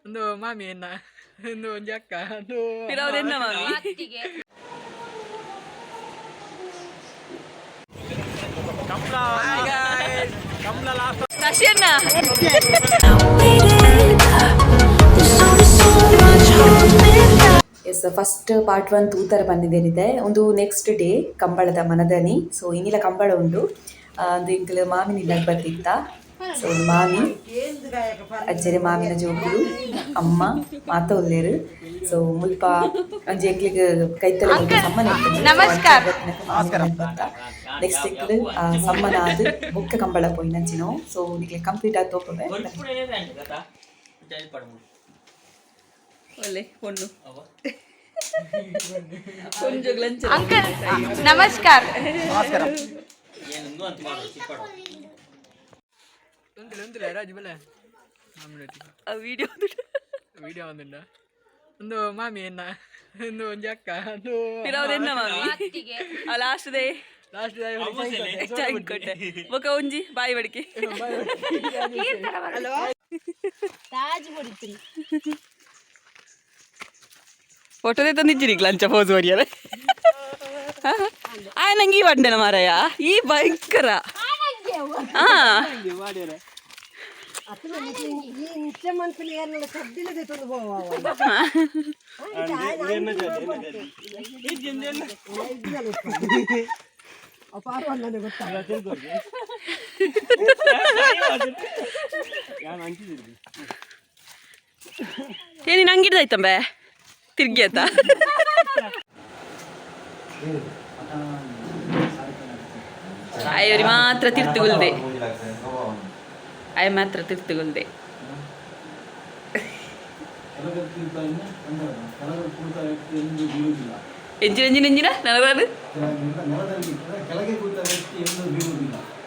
ಒಂದು ಮಾಮಿ ಎನ್ನ, ಒಂದು ಒಂಜಿ ಅಕ್ಕ, ಒಂದು ಪಿರವ್ರೆನ್ನ ಮಾಮಿ. ಶಶಿಯಣ್ಣ. ಎಸ್, ಫಸ್ಟ್ ಪಾರ್ಟ್ ಒನ್ ತೂತರ ಬಂದಿದ್ದೇನಿದೆ. ಒಂದು ನೆಕ್ಸ್ಟ್ ಡೇ ಕಂಬಳದ ಮನದನಿ. ಸೊ ಇನ್ನಿಲ್ಲ ಕಂಬಳ ಉಂಡು. ಅದು ಇಂಕಲ್ ಮಾಮಿನ ಇಲ್ಲಾಗ ಬರ್ತಿತ್ತ. ಸೊ ಮಾಮಿ, ಅಜ್ಜರೆ, ಮಾಮಿನ ಜೋಕುಲು, ಅಮ್ಮ ಮಾತ ಉಲ್ಲೇರು. ಸೊ ಮುಲ್ಪ ಒಂಜಿ ಎಂಕ್ಲಿಗ್ ಕೈತಲೆ ಸಮ್ಮನ. ನಮಸ್ಕಾರ. ನೆಕ್ಸ್ಟ್ ಎಂಕ್ಲು ಸಮ್ಮನ ಆದ್ ಬೊಕ್ಕ ಕಂಬಳ ಪೋಯಿನಂಚಿನವು. ಸೊ ನಿಕ್ಲೆ ಕಂಪ್ಲೀಟ್ ಆದ್ ತೋಪುವೆ. ಒಳ್ಳೆ ಪೊಣ್ಣು ಕೊಂಚ. ಅಂಕಲ್, ನಮಸ್ಕಾರ. ಒಂದಿಲ್ಲ ಒಂದಿಲ್ಲ ರಾಜು ಬಲೆ ಮಾಮಿನೊಟ್ಟಿಗೆ. ವಿಡಿಯೋ. ವಿಡಿಯೋ ಒಂದುಂಡ. ಒಂದು ಮಾಮಿ ಎನ್ನ, ಒಂದು ಒಂಜಿ ಅಕ್ಕ, ಒಂದು ಪಿರವ್ರೆನ್ನ ಮಾಮಿ. Last day. ಲಾಸ್ಟ್. ಚಾಯ್ ಕೊಟ್ಟೆ. ಬೊಕ ಒಂಜಿ ಬಾಯಿ ಬಡಿಕೆ. ಫೋಟೋದೇ ತಂದಿದ್ದೀರಿ, ಲಂಚ ಪೋಸ್ ಹೊಡಿಯಲ್ಲ. ಆ ನಂಗೆ ಈ ಬಂಡೆನ ಮಾರಾಯ, ಈ ಭಯಂಕರ. ಹಾ. ಏ, ನೀನು ಹಂಗಿಡ್ದಾಯ್ತಂಬೆ ತಿರ್ಗಿ ಆತ. ಅಯ್ಯೋರಿ ಮಾತ್ರ ತಿರ್ತುಗುಲ್ದೆ, ಅಯ್ಯ ಮಾತ್ರ ತಿರ್ತುಗುಲ್ದೆ. ಎಂಜಿನ ಎಂಜಿನ ಎಂಜಿನ ನನಗಾದು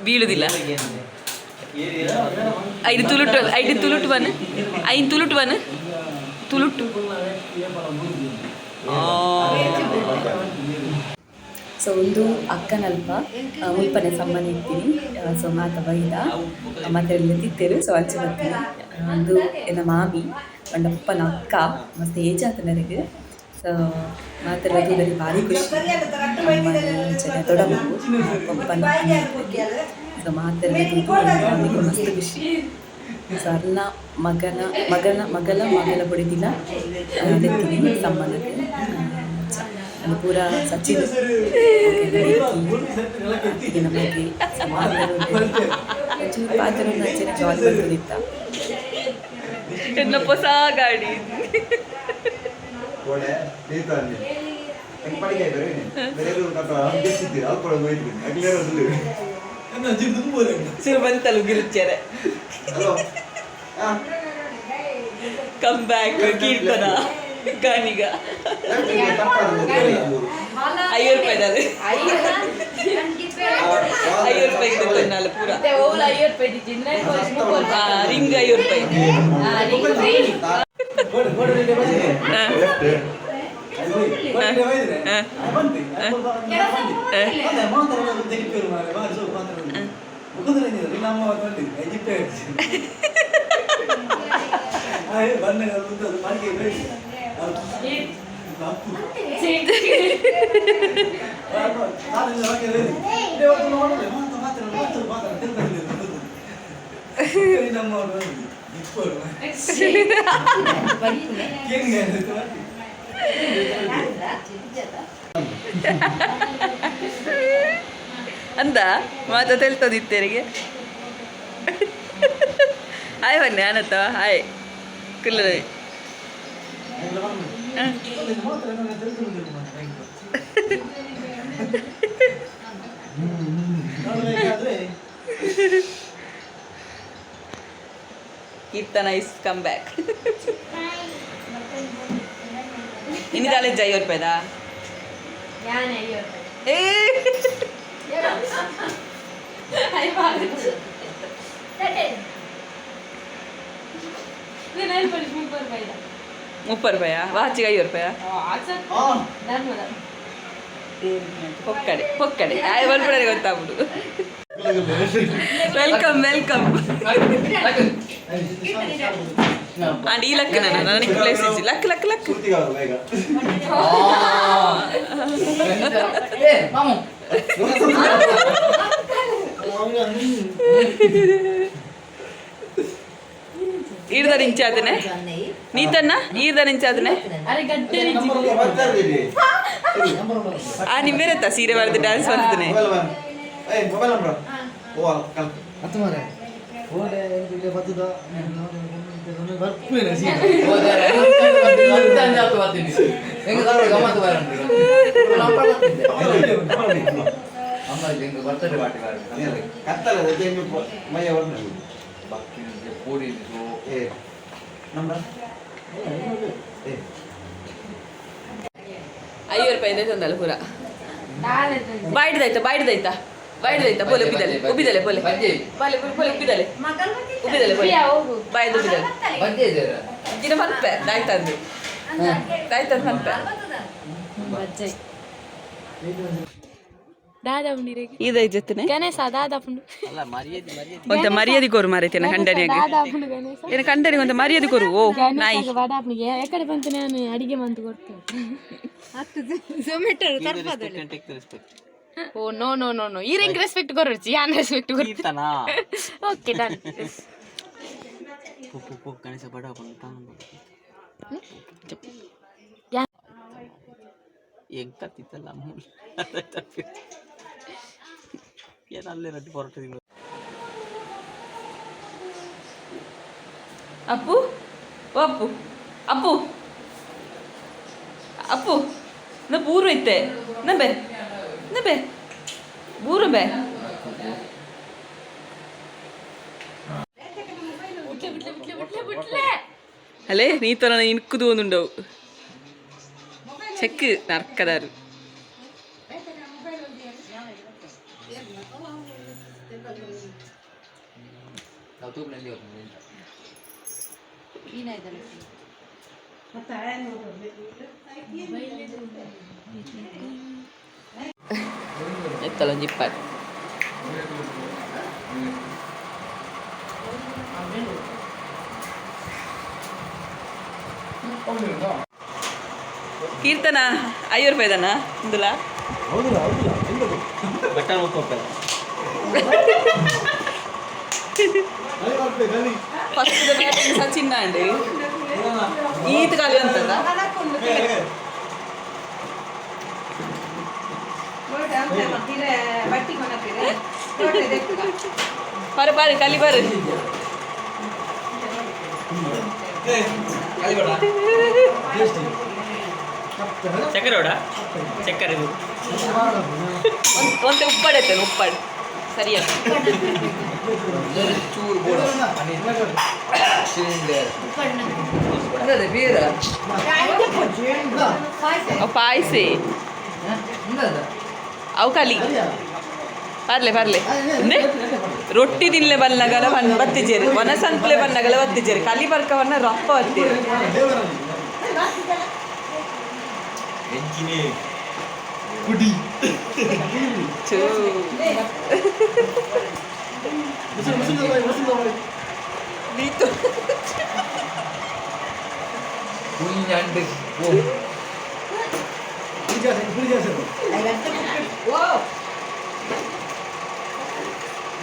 ಬೀಳುದಿಲ್ಲ. ಐದು ತುಳುಟು, ಐದು ತುಳುಟು ಬನ್, ಐದು ತುಳುಟು ಬನ್, ತುಳುಟು. ಸೊ ಒಂದು ಅಕ್ಕನಲ್ಪ ಮುಲ್ಪನೆ ಸಮ್ಮನ ಇತ್ತೀನಿ. ಸೊ ಮಾತ ಬೈದ ಮಾತೆಲ್ಲ ತಿತ್ತೇರು. ಸೊ ಅಂಚೆ ಬರ್ತೀನಿ. ಒಂದು ಎನ್ನ ಮಾಮಿ ಪಂಡ ಪಪ್ಪನ ಅಕ್ಕ, ಮಸ್ತ್ ಏಜ್ ಆತ ನನಗೆ. ಸೊ ಮಾತೆಲ್ಲ ತೂದಲ್ಲಿ ಭಾರಿ ಖುಷಿ. ಅಮ್ಮನ ದೊಡ್ಡಮ್ಮ, ಪಪ್ಪನ. ಸೊ ಮಾತೆಲ್ಲ ತೂದು ಮಾಮಿಗೆ ಮಸ್ತ್ ಖುಷಿ. ಸೊ ಅರ್ನ ಮಗನ ಮಗನ ಮಗಲ ಮಗಲ ಬೊಡಿದಿನ ದೆತ್ತಿನಿ ಸಮ್ಮನಕ್ಕೆ. ಅದು ಪೂರ ಸಚಿನ್ ನಮಗೆ ಒಂಚೂರು ಪಾತ್ರ ಅಂಚನೆ ಜಾಲಿ ಬರ್ತದಿತ್ತ. ಎನ್ನ ಹೊಸ ಗಾಡಿ. ಕೋಡೆ ತೀರ್ಥಹಳ್ಳಿ ಹೆಂಗ್ ಪಡಿಗೆ ಬೇರೆ ಬೇರೆ ಗೆಸ್ತಿದ್ದೀರ ಅಲ್ಪ ಹೋಯ್ತು ಅಗ್ಲೇರೋದಿಲ್ಲ. ಸಿರು ಬಂತಲು ಗಿರುಚ್ಚರೆ. ಹಲೋ. ಕಮ್ ಬ್ಯಾಕ್ ಕೀರ್ತನ ಗಾನಿಗ. 50 ರೂಪಾಯಿ, 50 ರೂಪಾಯಿ ಕೊನ್ನಾಲ ಪೂರ. ರಿಂಗ್ 50 ರೂಪಾಯಿ. ಲೆಫ್ಟ್. ಅಂದ ಮಾತ ತೆಲ್ತದಿತ್ತೇರಿಗೆ. ಹಾಯ್ ಬನ್ನಿ ಆನತ್ತ, ಹಾಯ್ ಕುಲ್ಲ. Keerthana is come back. ಇನ್ನಿದಾಳೆ 50 ರೂಪಾಯಿದಾ? ಏ. 30 ರೂಪಾಯಾ? ವಾಚಿಗೆ 50 ರೂಪಾಯಾ? ಪೊಕ್ಕಡೆ ಪೊಕ್ಕಡೆ ಆಯ್ ಬಲ್ಪಡರೆ ಗೊತ್ತಾಗ್ಬಿಡು. Welcome welcome. And ಈ ಲಕ್ ನಾನು ನನಗೆ ಪ್ಲೇಸ್ ಇಜ್ಜಿ. ಲಕ್ ಲಕ್ ಲಕ್. ಪೂರ್ತಿಗಾದ್ರು ಬೇಗ. ಈರ್ದ ನಿಂಚಾದನೆ ನೀತನ್ನ ಈರ್ದ ನಿಂಚಾದನೆ. ಬರ್ತಾರೆ. ಆ ನಿಮ್ಮೇರತ್ತ ಸೀರೆ ಬಾರ್ದು ಡ್ಯಾನ್ಸ್ ಮಾಡ್ತಾನೆ. ಮೊಬೈಲ್ ನಂಬರ್, ಏ ಮೊಬೈಲ್ ನಂಬರ್ ಓ ಕಲ್. ಹತ್ತು ಮಾರೆ ಓಡೆ ಇಲ್ಲಿ ಬತ್ತದ ಬರ್ಪೇನೆ. ಕತ್ತಲ ಮೈಯ ಬರ್ತಾರೆ. ಏ ನಂಬರ್ ಏ. 50 ರೂಪಾಯಿ ಇದೆ ತಂದಲ್ಲ ಪೂರ. ಬಾಯ್ಡ್ದಾಯ್ತಾ ಬಾಯ್ಡ್ದಾಯ್ತಾ ಬಾಯ್ಡ್ದಾಯ್ತಾ? ಪೋಲೆ ಉಬ್ಬಿದಲೆ ಉಬ್ಬಿದಲೆ ಪೋಲೆ ಪೋಲೆ ಪೋಲೆ ಉಬ್ಬಿದಲೆ ಉಬ್ಬಿದಲೆ ಪೋಲೆ ಬಾಯ್ದು ಉಬ್ಬಿದಲೆ ದಿನ ಮನ್ಪೆ ದಾಯ್ತಂದು ದಾಯ್ತಂದು ಮನ್ಪೆ. ದಾದಾ ಉಂಡಿರೆಗೆ. ಇದ ಜೊತೆನೆ. ಗಣೇಶ ದಾದಾ ಪುಂಡು. ಒಂತ ಮರ್ಯಾದೆ ಕೋರು ಮಾರೈತೇನ ಕಂಡನಿಯಾಗಿ. ದಾದಾ ಪುಂಡು ಗಣೇಶ. ಏನ ಕಂಡನಿಗೆ ಒಂದು ಮರ್ಯಾದೆ ಕೋರು ಓ ನಾಯಿ. ಗಣೇಶಗ ವಡಾಪ್ನಿಗೆ ಎಕಡೆ ಬಂತು ನಾನು ಅಡಿಗೆ ಮಂತು ಕೊಡ್ತೇನೆ. Oh no no no no, ಈರೆಂಗ್ respect ಕೊರೊರ್ಚಿ, ಯಾನ್ ರೆಸ್ಪೆಕ್ಟ್ ಕೊರ್ತಿ. Okay done. Appu ಓ ಅಪ್ಪು ಅಪ್ಪು ಅಪ್ಪು ನ ಬೂರು ಇತ್ತೆ ನಂಬೆ ನಂಬೆ ಬೂರು ಬೆ. ಅಲ್ಲೇ ನೀ ತನ ಇನ್ಕುದು ಒಂದುಂಡವು ಚೆಕ್ ನರ್ಕದಾರು. ಎತ್ತಲ ಜಿಪ್ಪಾಡ್. ಕೀರ್ತನ 50 ರೂಪಾಯಿದನ ಇಂದುಲ. ಹೌದಲ್ಲ ಹೌದಲ್ಲ ಎಂತದು? ಬಟನ್ ಒಪ್ಪ. ಕಲಿ ಬರ್ಪೆ ಕಲಿ. ಫಸ್ಟ್ ಬ್ಯಾಟಿಂಗ್ ಸಚಿನ್ ಅಂడి ಈತ ಖಾಲಿ ಅಂತದ. ಬಾರು ಬಾರು ಕಲಿ ಬಾರು. ಚಕ್ಕರೆ ಹೊಡ ಚಕ್ಕರೆ ಇದು. ಒಂತೆ ಉಪ್ಪಾಡು ಐತಲ್ಲ ಉಪ್ಪಾಡು ಸರಿಯಾ? ಚೂರು ಬೋಡ. ಅವು ಪಾಯ್ಸೆ ಅವು ಕಲಿ ಬರ್ಲೆ ಬರ್ಲೆ ಅಂದೆ ರೊಟ್ಟಿ ತಿನ್ಲೆ ಬನ್ನಗಲ ಬನ್ ಬತ್ತಿಜೇರು ವನಸಂತ್ಲೆ ಬನ್ನಗಲ ಬತ್ತಿಜೇರು ಕಲಿ ಬರ್ಕವನ್ನ ರಪ್ಪ ಬತ್ತೀರು. ಎಂಚಿನೇ. ಕುಡಿ. ಚೂ. ಮುಸುರು ಮುಸುರು ಬಾಯಿ ಮುಸುರು ಬಾಯಿ. ನೀತು. ಕುഞ്ഞണ്ട്. ಪುಡಿ ಜಾಸ್ತಿ ಪುಡಿ ಜಾಸ್ತಿ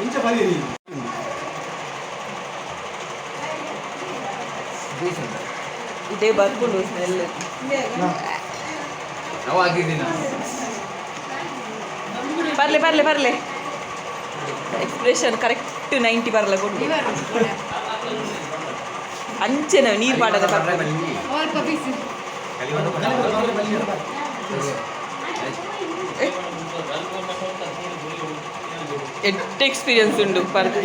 ಇಂಚ ಬರೀ. ಇದೇ ಬರ್ಕೊಂಡು ಸ್ಮೆಲ್. ನಾವು ಆಗಿದ್ದೀನ. ಬರ್ಲೆ ಬರ್ಲೆ ಬರ್ಲೆ. ಎಕ್ಸ್ಪ್ರೆಷನ್ ಕರೆಕ್ಟ್ 90 ಬರಲ್ಲ ಕೊಡು. ಅಂಚೆನ ನೀರು ಪಾಡದ ಬರ್ಲೆ. ಎಟ್ಟು ಎಕ್ಸ್ಪೀರಿಯನ್ಸ್ ಉಂಟು ಪರ್ದು.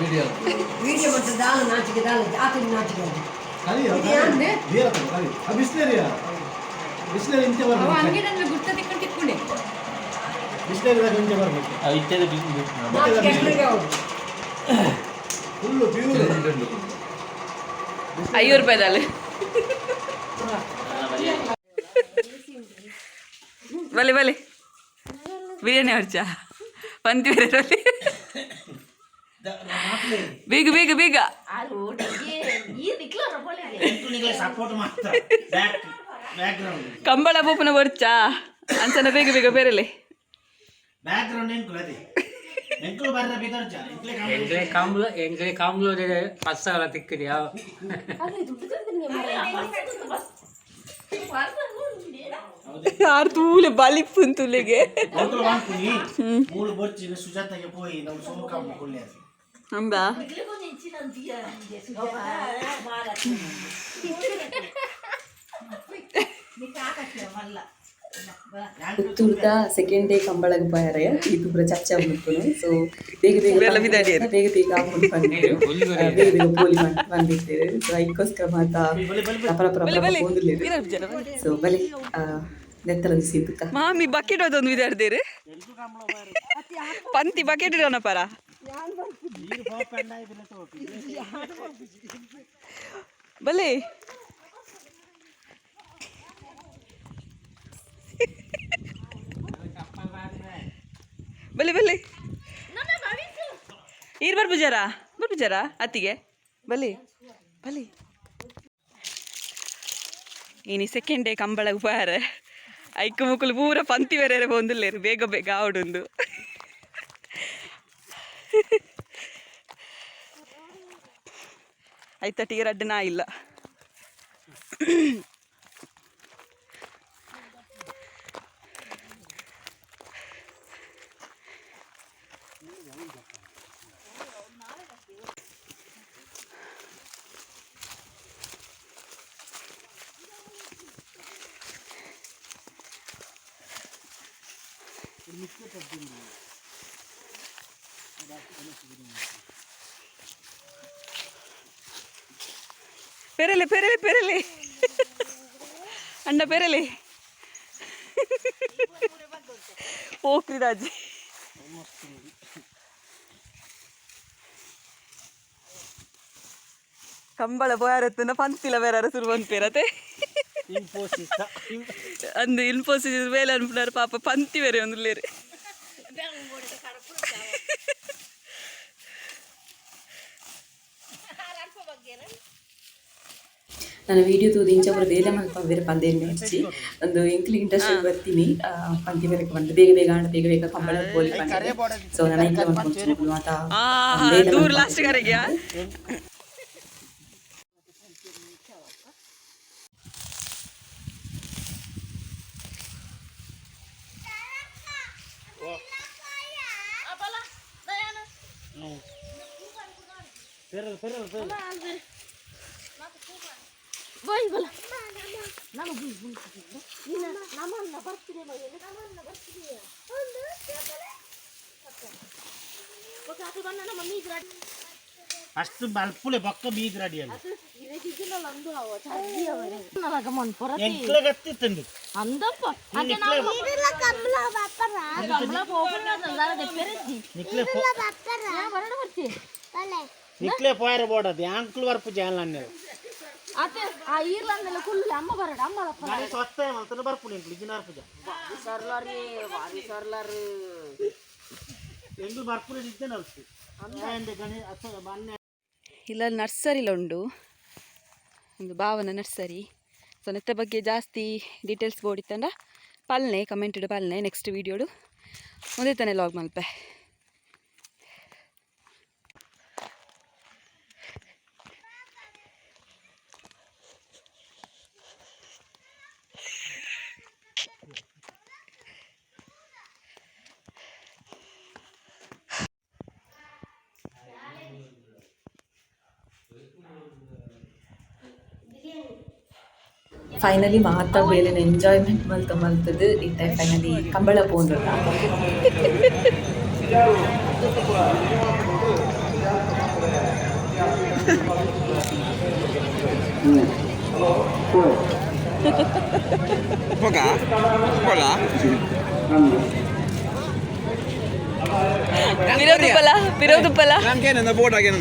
ವಿಡಿಯೋ. ವೀಡಿಯೋ ಮತ್ತು ದಾಲ ನಾಚಿಕೆ ದಾಲ ಆತನ ನಾಚಿಕೆ. ಕಲಿ ಬೇರೆ ಕಲಿ ಆ ಬಿಸ್ಲೇರಿಯಾ. ಬಿಸಿಲಲ್ಲಿ ಇಂಚೆ ಬರ್ಬೇಕು. ಅಂಗಡಿ ಗುರ್ತ ತಿಕ್ಕೊಂಡು ತಿಕ್ಕೊಂಡೆ. ಬಿಸಿಲಲ್ಲಿ ಇಂಚೆ ಬರ್ಬೇಕು. ಅವು ಇತ್ತೆದ ಬಿಸಿಲು. Full pure. 5 ರೂಪಾಯಿದಲ್ಲಿ. ಬಲೆ ಬಲೆ, ಬಿರಿಯಾನಿ ಹೊರ್ಚ ಪಂತಿ ಬೇರೆ. ಬೇಗ ಬೇಗ ಬೇಗ. ಸಪೋರ್ಟ್ ಮಾತ್ರ ಬ್ಯಾಕ್ ಗ್ರೌಂಡ್. ಕಂಬಳ ಪೋಪುನ ಬರ್ಚಾ ಅಂಚನ, ಬೇಗ ಬೇಗ ಬೇರೆಲೆ. ಬ್ಯಾಕ್ ಗ್ರೌಂಡ್ ಎಂಕುಲು ಅದೇ ಎಂಕುಲು ಬರ್ರ ಬಿದರ್ಜ. ಎಂಕ್ಲೆ ಕಾಂಬ್ಲು, ಎಂಕ್ಲೆ ಕಾಂಬ್ಲು 10,000 ತಿಕ್ಕಡಿ ಯಾವ. ಯಾರು ತೂಲೆ ಬಲಿಪ್ಪುನ್ ತುಲೆಗೆ. ಎಂಕುಲು ವಾಂಕುನಿ ಮೂಲು ಬೊರ್ಚಿ ಸುಜಾತಗೆ ಪೋಯಿ ನಾವು ಸೋಮಕಾಂಬ ಕುಲ್ಲೆ. ಅಂದ. ಪುತ್ತೂರ್ದ ಸೆಕೆಂಡ್ ಡೇ ಕಂಬಳಗ್ ಪೋಯರೆ ಈ ಪೂರ ಚರ್ಚೆ ಆವೊಂದುಪ್ಪುಂಡು. ಸೊ ಬೇಗ ಬೇಗ ಬೆಲ್ಲ ಬಿದಾಡಿಯೆರ್. ಬೇಗ ಬೇಗ ಆಪುಂಡು ಪಂಡೆರ್, ಬೇಗ ಬೇಗ ಪೋಲಿ ಬಂದಿತ್ತೇರು. ಸೊ ಐಕ್ಕೋಸ್ಕರ ಮಾತ ರಪ ರಪ ರಪ ರಪ ಪೋಂದುಲ್ಲೆರ್. ಸೊ ಬಲೆ, ನೆತ್ತಲೊಂದು ಸೀತುಕ. ಮಾಮಿ ಬಕೆಟ್ ಅದೊಂದು ವಿದಾಡ್ದೇರು, ಪಂತಿ ಬಕೆಟ್ ಇಡೋಣ ಪರ. ಬಲೆ ಬಲೆ ಬಲೆ, ಈರ್ ಬರ್ಪುಜಾರ, ಬರ್ಪುಜಾರ ಅತ್ತಿಗೆ. ಬಲೆ ಬಲೆ, ಇನಿ ಸೆಕೆಂಡ್ ಡೇ ಕಂಬಳಗ್ ಪೋಯಾರೆ. ಐಕ್ ಮುಕುಲು ಪೂರ ಪಂತಿ ಬೇರೆ ಪೋಂದುಲ್ಲೆರ್, ಬೇಗ ಬೇಗ ಆವಡುಂದು. ಐತಟ್ಟಿಗೆ ರಡ್ಡ್ ನಾ ಇಲ್ಲ. ಪೆರಲೆ ಪೆರಲೆ ಪೆರಲೆ ಅಣ್ಣ, ಪೆರಲೆ ಪೋಕ್ರಿದಾಜಿ. ಕಂಬಳ ಪೋಯಾರತ್ತನ ಪಂತಿಲ ಬೇರೆ ಶುರು ಬಂದ್ಪೇರತೆ ಅಂದು ಇನ್ಫೋಸಿಸ್ ಬೇಲೆ ಅನ್ಪುನಾರು ಪಾಪ, ಪಂತಿ ಬೇರೆ ಒಂದುಲ್ಲೇರು. ನಾನು ವೀಡಿಯೋ ತೂದು ಇಂಚ ಪೂರ ಬೇಲೆ ಮಲ್ಪವೆರ್ ಪಂದೇನು ಹಚ್ಚಿ ಒಂದು ಎಂಕ್ಲಿ ಇಂಟ್ರೆಸ್ಟ್ ಬರ್ತೀನಿ ಪಂತಿ ಬೇರೆ ಬಂದು ಬೇಗ ಬೇಗ ಆಂಡ ಬೇಗ ಬೇಗ ಕಂಬಳ ಪೋಲಿ ಪಂಡೆ. ಸೊ ನಾನು ಇಂಕ್ಲೆ ಮಲ್ಪೊಂಚಿ ಮಾತ ಬೇಲೆ ದೂರ ಮಲ್ಪೊಂಚಿ. ಲಾಸ್ಟ್ ಕರೆಗೆ. ಅಷ್ಟು ಮಲ್ಪುಲೆ ಬೊಕ್ಕ ಬೀದ್ ರೆಡಿಯಲ್ಲಿ ಎಂಕ್ಲೆ ಗತ್ತಿತ್ತಂದು. ನಿಕ್ಲೆ ನಿಕ್ಲೆ ಪೋಯರ ಬೋಡದು ಯಾಂಕ್ಲು ಬರ್ಪು ಜಾಲ ಅನ್ನೇರು. ಗಣೇಶ ಒತ್ತಾಯ ಮಲ್ತನ ಬರ್ಪು ಎಂಕ್ಲು ಇಜಿನ ಬರ್ಪುಜ ಎಂಗ್ಲು ಬರ್ಪುನೆ ಇದ್ದೇನೆ ಅಲ್ತು ಗಣೇಶ ಮೊನ್ನೆ. ಇಲ್ಲ, ನರ್ಸರಿಲ ಉಂಡು ಒಂದು ಭಾವನ ನರ್ಸರಿ. ಸೊ ನೆತ್ತ ಬಗ್ಗೆ ಜಾಸ್ತಿ ಡೀಟೇಲ್ಸ್ ಬೋಡಿತ್ತಂಡ ಪಲ್ನೆ ಕಮೆಂಟ್ ಪಲ್ನೆ. ನೆಕ್ಸ್ಟ್ ವೀಡಿಯೋಡು ಒಂದೇ ತಾನೆ ಲಾಗ್ ಮಲ್ಪೆ. ಫೈನಲಿ ಮಾತ ಬೇಲೆನ ಎಂಜಾಯ್ಮೆಂಟ್ ಮಲ್ತ ಮಲ್ತದ್ದು ಇತ್ತೆ ಫೈನಲಿ ಕಂಬಳ ಪೋಂದುಲ್ಲ. ಪೊಗ ಪೊಲ. ಪಿರವುದುಪ್ಪಲ ಪಿರವುದುಪ್ಪಲ. ನಮ್ಗೇನ ಬೋಟ್ ಆಗೇನ.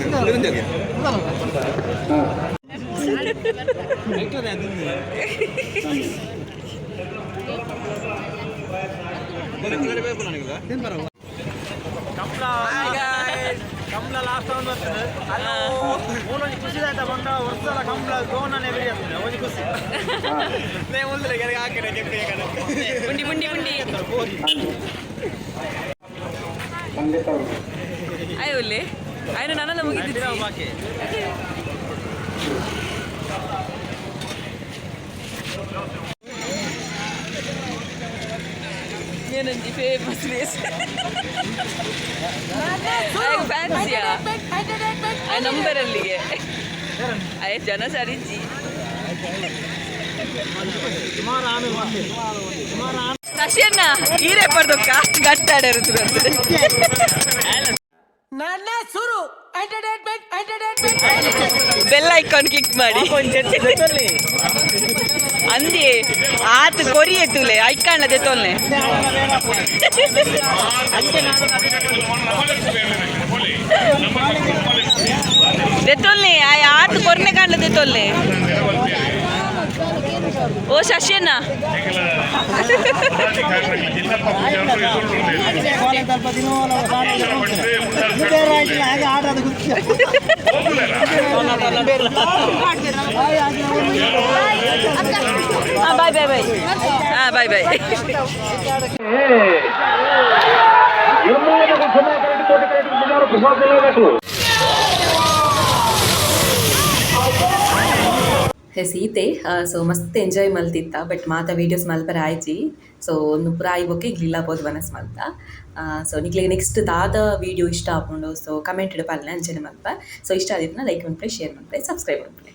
ಕಂಬ್ಲ ಲಾಸ್ಟ್ ಒಂದು ಬರ್ತದೆ. ಒಂದೊಂದು ಖುಷಿ ಆಯ್ತಾ ಬಂದ ವರ್ಷದ ಕಂಬ್ಲ ಗೋನನೆ ಬೆಳೆಯುತ್ತದೆ, ಒಂಜಿ ಖುಷಿ. ಬುಂಡಿ ಬುಂಡಿ ಬುಂಡಿ ಅಯ್ಯೋ ಒಲ್ಲೆ ಆಯ್ನ ನನ್ನಲ್ಲ ಮುಗಿದಿತ್ತು. ಏನಂಜಿ ಫೇಮಸ್ ಪ್ಲೇಸ್ ಫ್ಯಾನ್ಸಿಯಾ ಆ ನಂಬರ್ ಅಲ್ಲಿಗೆ ಅಯ್ಯ ಜನ ಸರಿಜಿ. ಶಶಿಯನ್ನ ಹೀರೆ ಪಡ್ದೊಕ್ಕ ಗಟ್ಟಾಡರು. ಬೆಲ್ ಐಕಾನ್ ಕ್ಲಿಕ್ ಮಾಡಿ ಅಂದಿ ಆತು ಕೊರಿ ಎತ್ತುಲೆ ಐಕಾನ್ ಅದೇ ತೊಲ್ನೆ. ದೆತ್ತೊಲ್ನೆ ಆತು ಕೊರ್ನೆ ಕಾಣ್ಲ ದೆತ್ತೊಲ್ನೆ. ಓ ಶಶಿಯಣ್ಣ. ಹಾಂ ಬಾಯ್ ಬಾಯ್ ಬಾಯ್. ಹಾಂ ಬಾಯ್ ಬಾಯ್. ಸೀತೆ ಸೊ ಮಸ್ತ್ ಎಂಜಾಯ್ ಮಲ್ತಿತ್ತ, ಬಟ್ ಮಾತ ವೀಡಿಯೋಸ್ ಮಲ್ಪರ ಆಯ್ಜಿ. ಸೊ ಒಂದು ಪೂರ ಆಯ್ಬೊಕ್ಕೆ ಇಗ್ಲಿಲ್ಲ ಬೋದು ವನಸ್ ಮಲ್ತ. ಸೊ ನಿಕ್ಲೆಗ್ ನೆಕ್ಸ್ಟ್ ದಾದ ವೀಡಿಯೋ ಇಷ್ಟ ಆಪುಂಡು, ಸೊ ಕಮೆಂಟ್ ಇಡಪಾಲನೆ ಅಂಚನೆ ಮಲ್ಪ. ಸೊ ಇಷ್ಟ ಆದಿತ್ತನ ಲೈಕ್ ಮನ್ಪುಲೆ, ಶೇರ್ ಮನ್ಪುಲೆ, ಸಬ್ಸ್ಕ್ರೈಬ್ ಮನ್ಪುಲೆ.